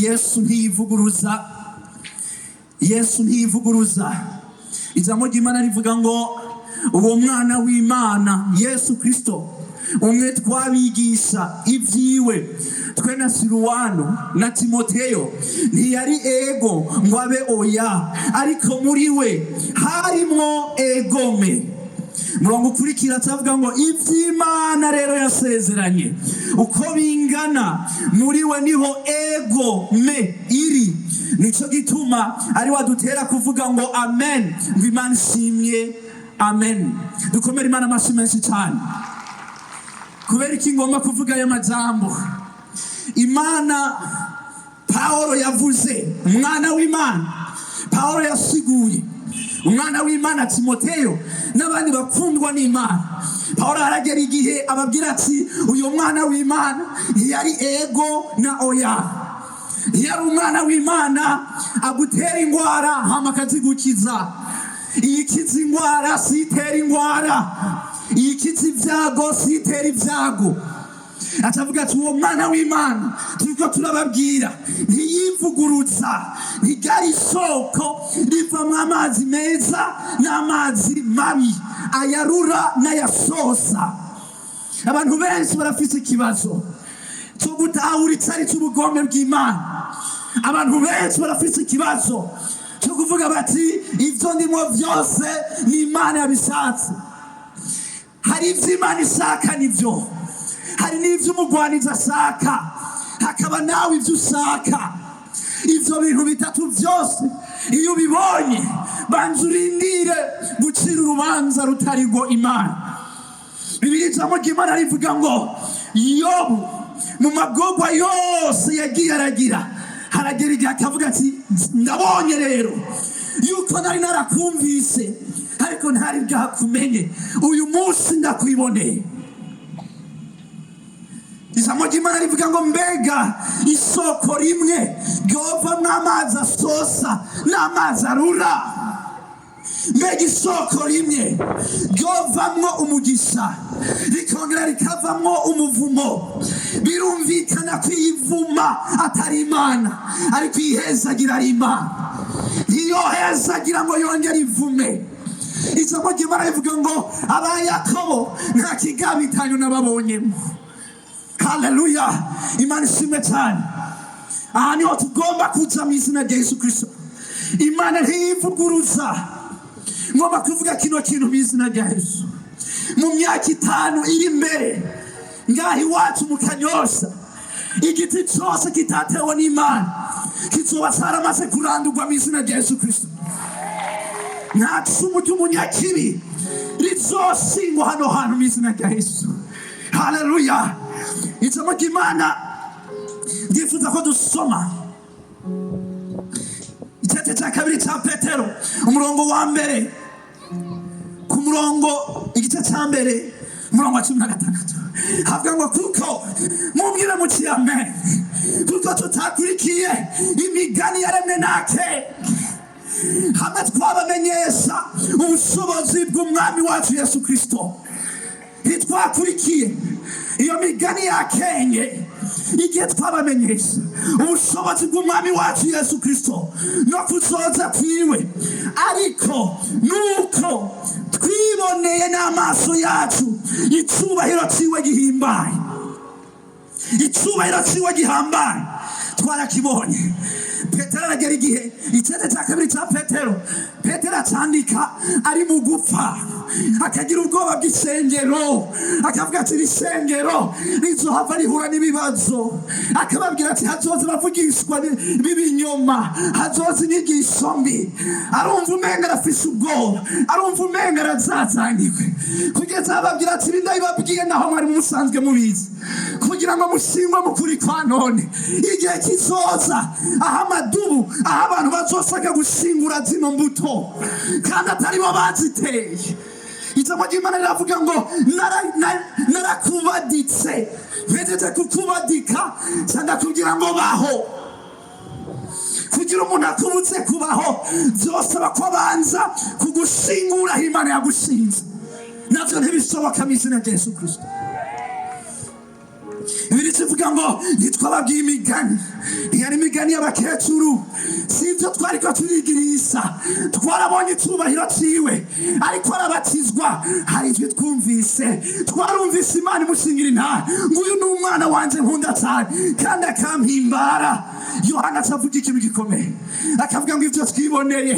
Yesu ntiyivuguruza, Yesu ntiyivuguruza. Ijambo ry'Imana rivuga ngo uwo mwana w'Imana Yesu Kristo, umwe twabigisha ibyiwe twe na Siruwano na Timoteyo, ntiyari ego ngo abe oya, ariko muri we harimwo egome. Murongo ukurikira atavuga ngo iby'Imana rero yasezeranye uko bingana muri we niho ego me iri. Nicyo gituma ari wadutera kuvuga ngo amen, ngo Imana ishimye, amen. Dukomere Imana amashyi menshi cyane. Kubera iki ngomba kuvuga aya majambo? Imana Pawulo yavuze umwana w'Imana, Pawulo yasiguye umwana w'Imana Timoteyo n'abandi bakundwa n'Imana. Pawulo aragera igihe ababwira ati uyu mwana w'Imana ntiyari ego na oya, ntiyari umwana w'Imana agutera ingwara hama akazigukiza. Iyikiza ingwara si itera ingwara, iyikiza ibyago si itera ibyago. Atavuga ati uwo mwana w'Imana turiko turababwira ntiyivugurutsa, ntiryari isoko rivamwo amazi meza n'amazi mabi, ayarura n'ayasosa. Abantu benshi barafise ikibazo cyo gutahura icari cy'ubugombe bw'Imana. Abantu benshi barafise ikibazo cyo kuvuga bati ibyo ndimo byose ni Imana yabishatse. Hari ibyo Imana ishaka nibyo, hari n'ibyo umugwanizi ashaka, hakaba nawe ibyo ushaka. Ibyo bintu bitatu byose iyo ubibonye, banza urindire gucira urubanza rutari rwo Imana. Bibiri ijambo ry'Imana rivuga ngo Yobu mu magorwa yose yagiye aragira, haragera igihe akavuga ati ndabonye rero yuko nari narakumvise ariko ntari bwakumenye, uyu munsi ndakwiboneye. Ijambo ry'Imana rivuga ngo mbega isoko rimwe ryovamwo amazi asosa n'amazi arura, mbega isoko rimwe ryovamwo umugisha rikongera rikavamwo umuvumo. Birumvikana ko iyivuma atari Imana, ariko iyihezagira ari Imana. Ntiyohezagira ngo yongere ivume. Ijambo ry'Imana rivuga ngo aba Yakobo nta kigabitanyo nababonyemo. Haleluya, Imana ishimwe cyane. Aha niho tugomba kuja mu izina rya Yesu Kristo. Imana ntiyivuguruza. Ngomba kuvuga kino kintu mu izina rya Yesu. Mu myaka 5 iri imbere, ngaha iwacu mu Kanyosha, igiti cyose kitatewe n'Imana kizoba caramaze kurandurwa mu izina rya Yesu Kristo. Nta cumu ry'umunyakibi rizoshingwa hano hantu mu izina rya Yesu. Haleluya. Ijambo ry'Imana ndifuza ko dusoma igice cya kabiri cya Petero, umurongo wa mbere ku murongo, igice cya mbere umurongo wa 16, havuga ngo kuko mubwire muti amen, kuko tutakurikiye imigani yaremwe nake, hamwe twabamenyesha ubushobozi bw'umwami wacu Yesu Kristo. Ntitwakurikiye iyo migani yakenge igihe twabamenyesha ubushobozi bw'umwami wacu Yesu Kristo no kuzoza kwiwe, ariko nuko twiboneye n'amaso yacu icubahiro ciwe gihimbaye, icubahiro ciwe gihambaye twarakibonye. Petero aragera igihe, icete cya kabiri cya Petero, Petero acandika ari mu gupfa, akagira ubwoba bw'isengero, akavuga ati isengero rizohava rihura n'ibibazo. Akababwira ati hazoza abavugishwa b'ibinyoma, hazoza inyigisho mbi. Arumva umenga arafise ubwoba, arumva umenga arazazaniwe, kugeza ababwira ati ibi ndabibabwiye naho mwari musanzwe mubizi, kugira ngo mushingwe mu kuri kwa none. Igihe kizoza aho amadubu, aho abantu bazosaka gushingura zino mbuto kandi atari bo baziteye. Ijambo ry'Imana riravuga ngo narakubaditse, mpejeje kukubadika cyangwa kugira ngo baho. Kugira umuntu akubutse kubaho byosaba ko abanza kugushingura aho Imana yagushinze, navyo ntibishoboka mu izina rya Yesu Kristo. Bibiliya ivuga ngo ntitwababwiye imigani, ntiyari imigani y'abakecuru, si ibyo twari ko turigirisha. Twarabonye icyubahiro ciwe ariko arabatizwa, hari ijwi twumvise, twarumvise Imana imushingira intahe ngo uyu ni umwana wanje nkunda cyane kandi akampimbara. Yohana acavuga ikintu gikomeye, akavuga ngo ibyo twiboneye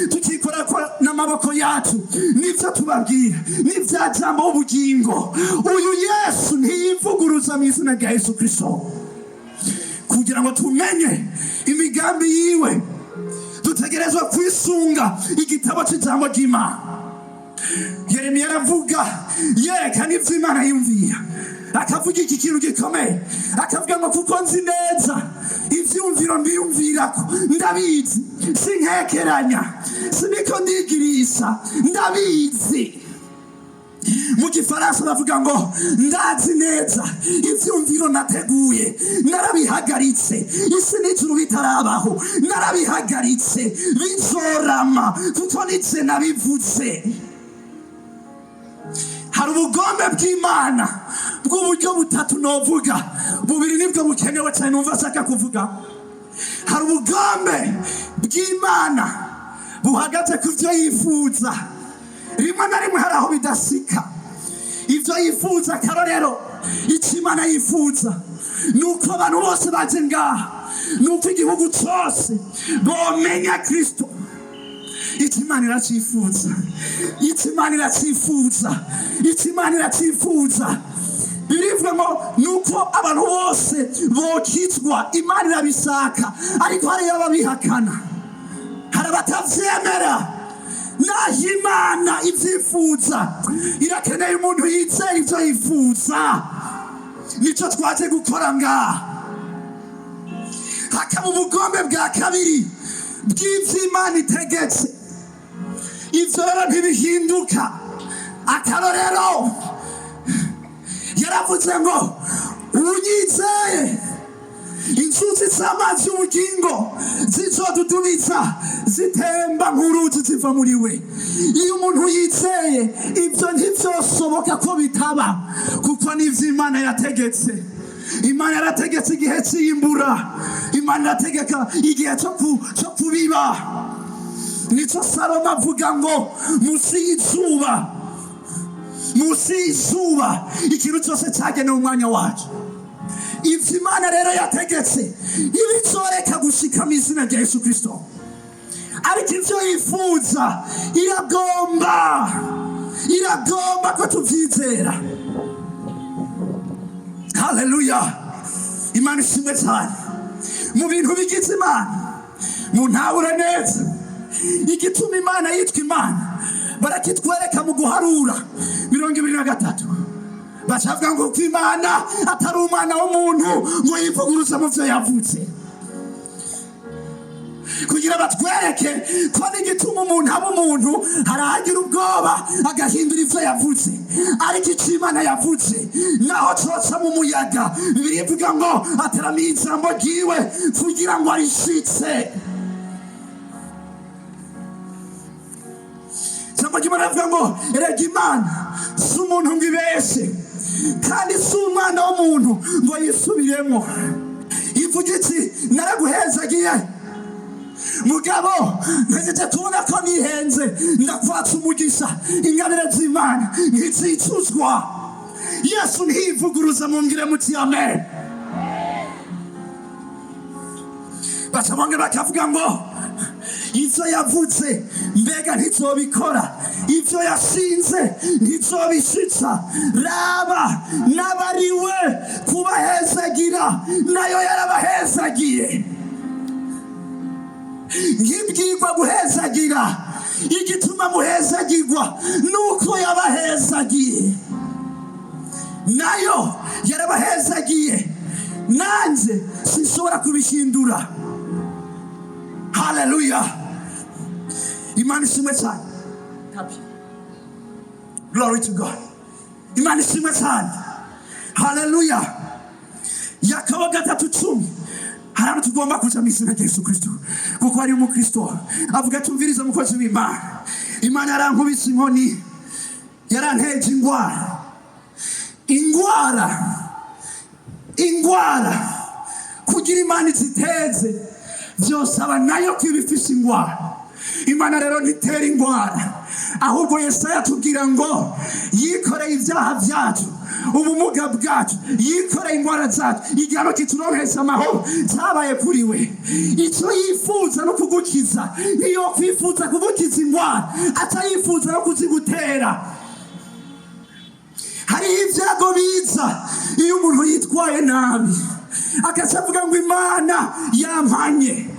tukikora ko n'amaboko yacu nibyo tubabwira, nibya jambo w'ubugingo. Uyu Yesu ntiyivuguruza mu izina rya Yesu Kristo. Kugira ngo tumenye imigambi yiwe, dutegerezwa kwisunga igitabo cy'ijambo ry'Imana. Yeremiya aravuga yerekana ibyo Imana yumvira, akavuga iki kintu gikomeye, akavuga ngo kuko nzi neza ivyumviro mbiyumvirako, ndabizi, sinkekeranya, siniko ndigirisha, ndabizi. Mu Gifaransa bavuga ngo ndazi neza ivyumviro nateguye, narabihagaritse isi n'ijuru bitarabaho, narabihagaritse, bizorama kuko nize nabivuze. Hari ubugombe bw'Imana bw'uburyo butatu, novuga bubiri nibwo bukenewe cyane numva ashaka kuvuga. Hari ubugombe bw'Imana buhagaze ku byo yifuza. Rimwe na rimwe hari aho bidasika ibyo yifuza. Akarorero, icyo Imana yifuza ni uko abantu bose baje ngaha, ni uko igihugu cyose bomenya Kristo. Icyo Imana iracyifuza, icyo Imana iracyifuza, icyo Imana iracyifuza, birivuga ngo ni uko abantu bose bokizwa. Imana irabishaka, ariko hariyo ababihakana, hari abatavyemera. Naho Imana ibyifuza, irakeneye umuntu yizera ibyo yifuza. Nicyo twaje gukora ngaha. Hakaba ubugombe bwa kabiri bw'ibyo Imana itegetse. Ibyo rero ntibihinduka. Akarorero, yaravuze ngo unyizeye, inzuzi z'amazi y'ubugingo zizodudubiza zitemba nk'uruzi ziva muri we. Iyo umuntu yizeye, ibyo ntibyosoboka ko bitaba, kuko n'ivyo Imana yategetse. Imana yarategetse igihe cy'imbura, Imana irategeka igihe cyo kubiba. Nicyo Salomo avuga ngo munsi y'izuba, munsi y'izuba, ikintu cyose cyagenewe umwanya wacu. Ibyo Imana rero yategetse ibizoreka gushika mu izina rya Yesu Kristo, ariko ibyo yifuza iragomba ko tubyizera. Haleluya, Imana ishimwe cyane. Mu bintu bigize Imana, mu ntabure neza igituma Imana yitwa Imana, barakitwereka mu Guharura 23. Bacavuga ngo ko Imana atari umwana w'umuntu ngo yivuguruze mu byo yavutse, kugira batwereke ko n'igituma umuntu aba umuntu harahagira ubwoba agahindura ibyo yavutse. Ariko icyo Imana yavutse, naho coca mu muyaga, Bibiliya ivuga ngo ateramiye ijambo ryiwe kugira ngo arishitse. Ijambo ry'Imana rivuga ngo erega Imana si umuntu ngo ibeshe, kandi si umwana w'umuntu ngo yisubiremo. Ivuga iti naraguhezagiye, mugabo ntegereje kubona ko nihenze, ndakwatsa umugisha. Ingabire z'Imana ntizicuzwa. Yesu ntiyivuguruza. Mumbwire muti amen. Baca bongera bakavuga ngo ivyo yavuze mbega ntizobikora, ivyo yashinze ntizobishitsa? Raba, n'abariwe kubahezagira nayo yarabahezagiye. Nkibwirwa guhezagira, igituma muhezagirwa nuko yabahezagiye, nayo yarabahezagiye, nanjye sinshobora kubihindura. Haleluya, Imana ishimwe cyane. Glory to God, Imana ishimwe cyane. Haleluya. Yakobo 3:10. Hari ahantu tugomba kuja mu izina rya Yesu Kristo, kuko hari umukristo avuga ati umviriza mukozi w'Imana, Imana yarankubise inkoni, yaranteje ingwara, ingwara. Ingwara kugira Imana iziteze vyosaba nayo ko iba ifise ingwara. Imana rero ntitera ingwara, ahubwo Yesaya atubwira ngo yikoreye ibyaha byacu, ubumuga bwacu, yikoreye ingwara zacu, igihano kituronkesha amahoro cyabaye kuri we. Icyo yifuza no kugukiza, niyo kwifuza kugukiza ingwara atayifuza no kuzigutera. Hariho ibyago biza iyo umuntu yitwaye nabi, agaca avuga ngo Imana yampanye.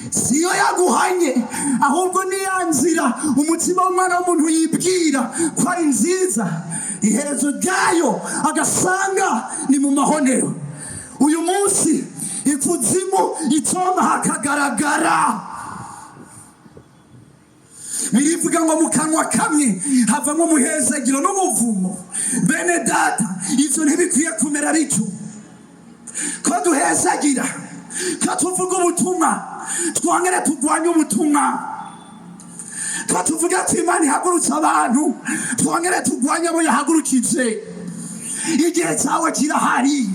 Siyo yaguhanye, ahubwo ni ya nzira umutima w'umwana w'umuntu yibwira ko ari nziza, iherezo ryayo agasanga ni mu mahonero. Uyu munsi ikuzimu itoma hakagaragara. Birivuga ngo mu kanwa kamwe havamo umuhezagiro n'umuvumo. Bene data, ivyo ntibikwiye kumera bityo. Ko duhezagira, ko tuvuga ubutumwa, twongere turwanye ubutumwa. Ko tuvuga ati Imana ihagurutse abantu, twongere turwanye abo yahagurukije. Igihe cyawe kirahari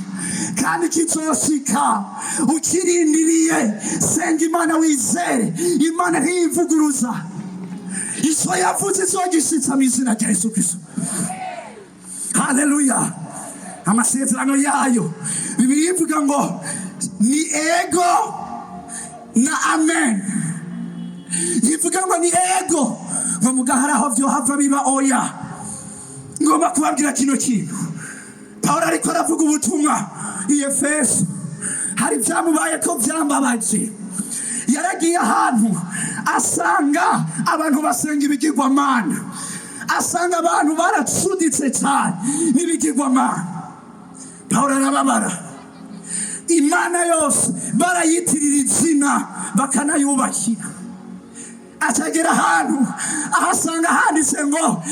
kandi kizoshika ukirindiriye. Senga Imana, wizere Imana, ntiyivuguruza. Icyo yavuze izogishitsa mu izina rya Yesu Kristo. Haleluya! Amasezerano yayo, Bibiliya ivuga ngo ni ego na amen. Ivuga ngo ni ego, ngo mugahari aho vyohava biba oya. Ngomba kubabwira kino kintu. Pawulo ariko aravuga ubutumwa i Efeso, hari ibyamubaye ko byambabaje. Yaragiye ahantu asanga abantu basenga ibigirwamana, asanga abantu baracuditse cyane n'ibigirwamana. Pawulo arababara. Imana yose barayitirira izina, bakanayubakira. Akagera ahantu ahasanga handitse ngo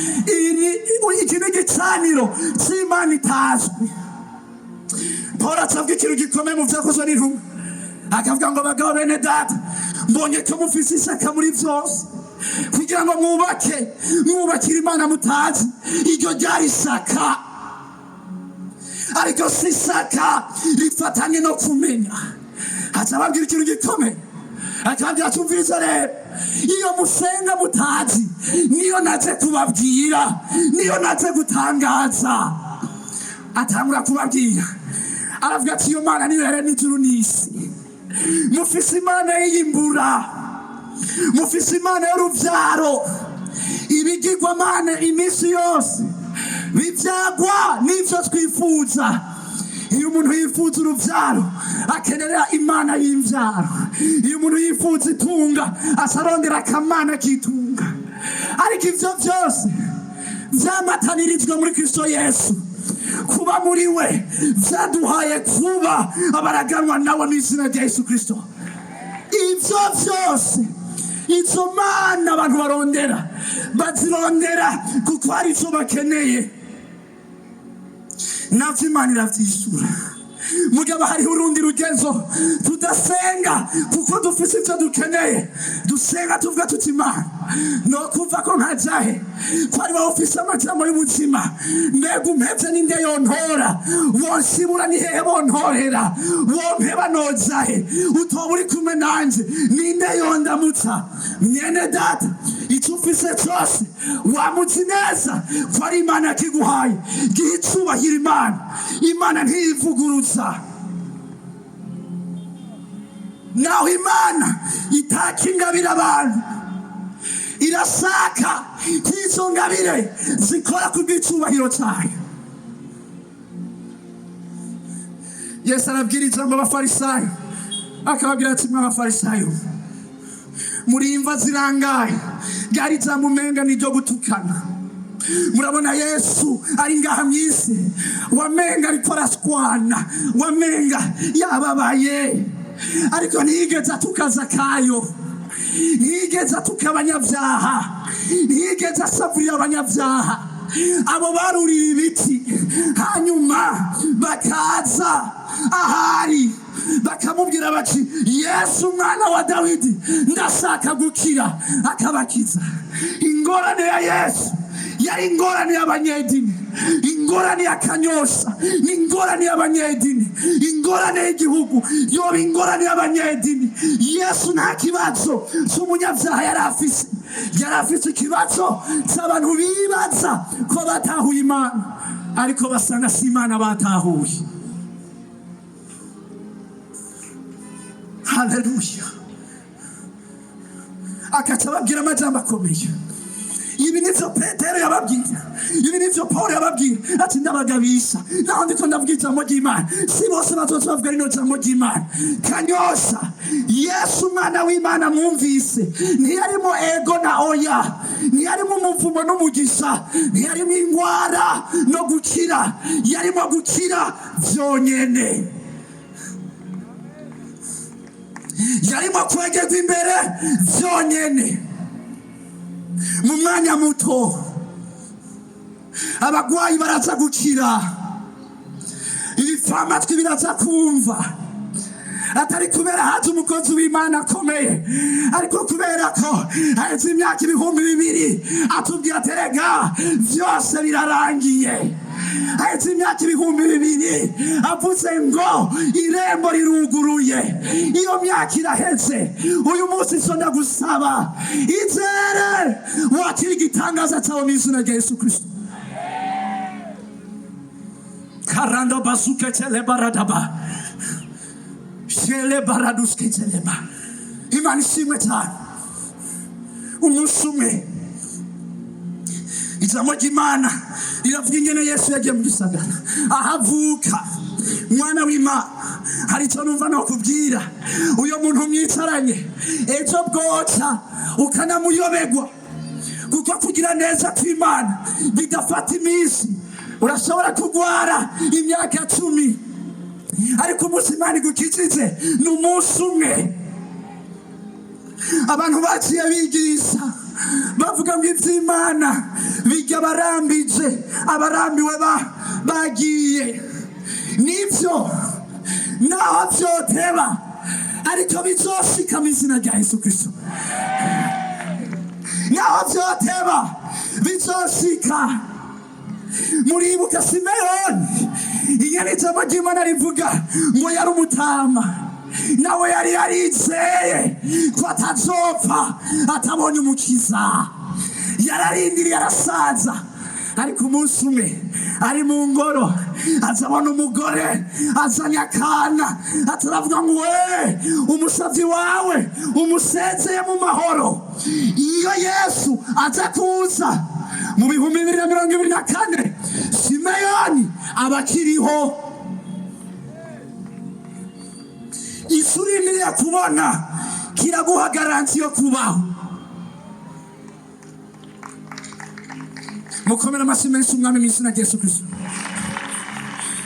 iki ni igicaniro cy'Imana itazwi. Paul acavuga ikintu gikomeye mu Byakozwe n'Intumwa, akavuga ngo: "Bagabo bene data, mbonye ko mufise ishyaka muri byose kugira ngo mwubake, mwubakire Imana mutazi." Iryo ryari ishyaka, ariko si ishyaka rifatanye no kumenya. Aca ababwira ikintu gikomeye, akababwira: "Tumviriza rero, iyo musenga mutazi niyo naze kubabwira, niyo naze gutangaza." Atangura kubabwira, aravuga ati: "Iyo Mana niyo yaremye ijuru n'isi. Mufise Imana y'iyimbura, mufise Imana y'uruvyaro. Ibigirwamana iminsi yose bivyagwa n'ivyo twifuza. Iyo umuntu yifuza uruvyaro, akenera Imana y'imvyaro. Iyo umuntu yifuza itunga, asarondera akamana k'itunga. Ariko ivyo vyose vyamatanirijwe muri Kristo Yesu. Kuba muri we vyaduhaye kuba abaraganwa nawe mu izina rya Yesu Kristo." Ivyo vyose, izo mana abantu barondera, bazirondera kuko hari ivyo bakeneye, navyo Imana iravyishura. Mugabo hariho urundi rugezo tudasenga kuko dufise ivyo dukeneye. Dusenga tuvuga tuti: "Imana, no kuva ko nkajahe, ko ari wowe ufise amajambo y'ubuzima? Mbega umpevye, ninde yontora? Wonsibura, ni hehe bontorera? Wompeba, nojahe? Utoba uri kumwe nanje, ninde yondamutsa?" Mwene data, icyo ufise cyose wamutse neza ko ari Imana yakiguhaye, giha icubahiro Imana. Imana ntiyivugurutsa. Naho Imana itaka ingabire abantu, irashaka ko izo ngabire zikora ku bw'icubahiro cyayo. Yesu arabwira ijambo abafarisayo, akababwira ati: "Mw'abafarisayo, muri imva zirangaye." Ryari ijambo umenga ni iryo gutukana. Murabona Yesu ari ngaha mu isi, wamenga ariko araswana, wamenga yababaye, ariko ntiyigeze atuka Zakayo, ntiyigeze atuka abanyabyaha, ntiyigeze asavurira abanyabyaha. Abo barurira ibiti, hanyuma bakaza ahari bakamubwira bati: "Yesu umwana wa Dawidi, ndashaka gukira," akabakiza. Ingorane ya Yesu yari ingorane y'abanyedini. Ingorane ya Kanyosha ni ingorane y'abanyedini, ingorane y'igihugu yoba ingorane y'abanyedini. Yesu nta kibazo cy'umunyabyaha yari afise, yari afise ikibazo cy'abantu bibaza ko batahuye Imana, ariko basanga si Imana batahuye. Haleluya! Akaca ababwira amajambo akomeye. Ibi nivyo Petero yababwira, ibi nivyo Paul yababwira, ati: "Ndabagabisha naho ndiko ndavuga ijambo ry'Imana, si bose bazoza bavuga rino jambo ry'Imana." Kanyosha, Yesu umwana w'Imana mwumvise ntiyarimo ego na oya, ntiyarimo umuvumo n'umugisha, ntiyarimo ingwara no gukira, yarimo gukira vyonyene, yarimo kwegerwa imbere vyonyene. Mu mwanya muto abagwayi baraza gukira, ibipfamatwi biraza kumva, atari kubera haje umukozi w'Imana akomeye, ariko kubera ko haheze imyaka 2000 atubwira aterega vyose birarangiye. Haheze imyaka 2000 avuze ngo irembo riruguruye. Iyo myaka iraheze. Uyu munsi so ndagusaba, izere wakira igitangaza cyawe mu izina rya Yesu Kristo. Karanda basuketele baradaba shele baradusketeleba. Imana ishimwe cyane. Umunsi umwe ijambo ry'Imana riravuga ingene Yesu yagiye mu gisagara ahavuka. Mwana w'Imana, hari icyo numva nokubwira: uyo muntu mwicaranye ejo bwoca ukanamuyoberwa, kuko kugira neza kw'Imana bidafata iminsi. Urashobora kugwara imyaka 10, ariko umunsi Imana igukijije ni umunsi umwe. Abantu baciye bigisha bavuga ngo iby'Imana bijya abarambije, abarambiwe bagiye. Nibyo, naho byoteba, ariko bizoshika mu izina rya Yesu Kristo. Naho byoteba, bizoshika. Muribuka Simeyoni, ingene ijambo ry'Imana rivuga ngo yari umutama, nawe yari yarizeye ko atazopfa atabonye umukiza. Yararindiriye, arasaza, ariko umunsi umwe ari mu ngoro azabona umugore azanye akana, ataravuga ngo: "We umusavyi wawe umusezeye mu mahoro." Iyo Yesu aza kuza mu 2024, Simeyoni aba akiriho. Isi urindiriye kubona kiraguha garantie yo kubaho. Mukomere amashyi menshi Umwami mu izina rya Yesu Kristo.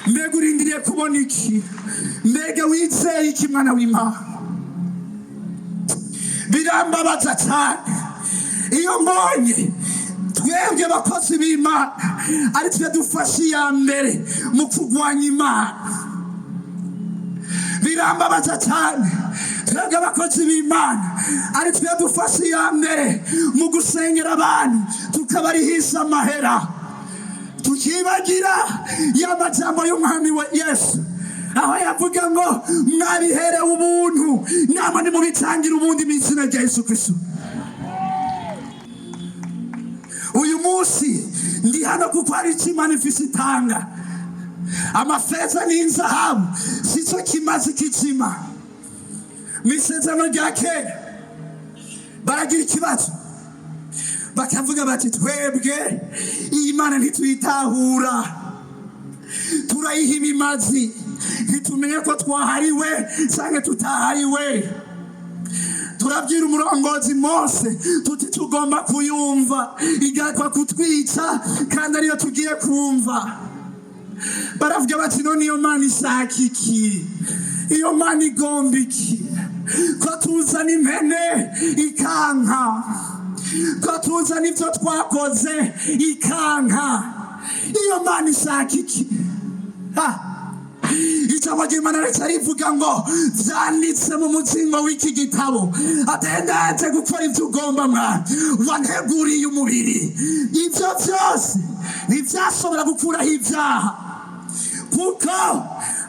Mbega urindiriye kubona iki? Mbega wizeye iki, mwana w'Imana? Birambabaza cyane iyo mbonye twebwe bakozi b'Imana ari twe dufashe iya mbere mu kurwanya Imana. Birambabaza cyane twebwe abakozi b'Imana ari twe dufashe iya mbere mu gusengera abantu, tukabarihisha amahera, tukibagira ya majambo y'Umwami wa Yesu aho yavuga ngo: "Mwabiherewe ubuntu, namwe nimubitangira ubundi," mu izina rya Yesu Kristo. Uyu munsi ndi hano kuko hari icyo Imana ifise itanga. Amafeza n'inzahabu sico kimaze ikizima. Mu isezerano rya kera baragira ikibazo, bakavuga bati: "Twebwe iyi Mana ntituyitahura, turayiha ibimazi, ntitumenye ko twahariwe canke tutahariwe. Turabwira umurongozi Mose tuti tugomba kuyumva, igakwa kutwica kandi ariyo tugiye kumva." Baravuga bati: "None iyo Mana ishaka iki? Iyo Mana igomba iki, ko tuzana impene ikanka, ko tuzana ibyo twakoze ikanka? Iyo Mana ishaka iki?" Ha! Ijambo ry'Imana rica rivuga ngo vyanditse mu muzingo w'iki gitabo, atendaje gukora ivyo ugomba, mwana wanteguriye umubiri. Ivyo vyose ntivyashobora gukuraho ibyaha, kuko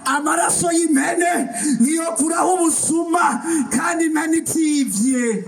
amaraso y'impene niyo kuraho ubusuma, kandi impene itivye.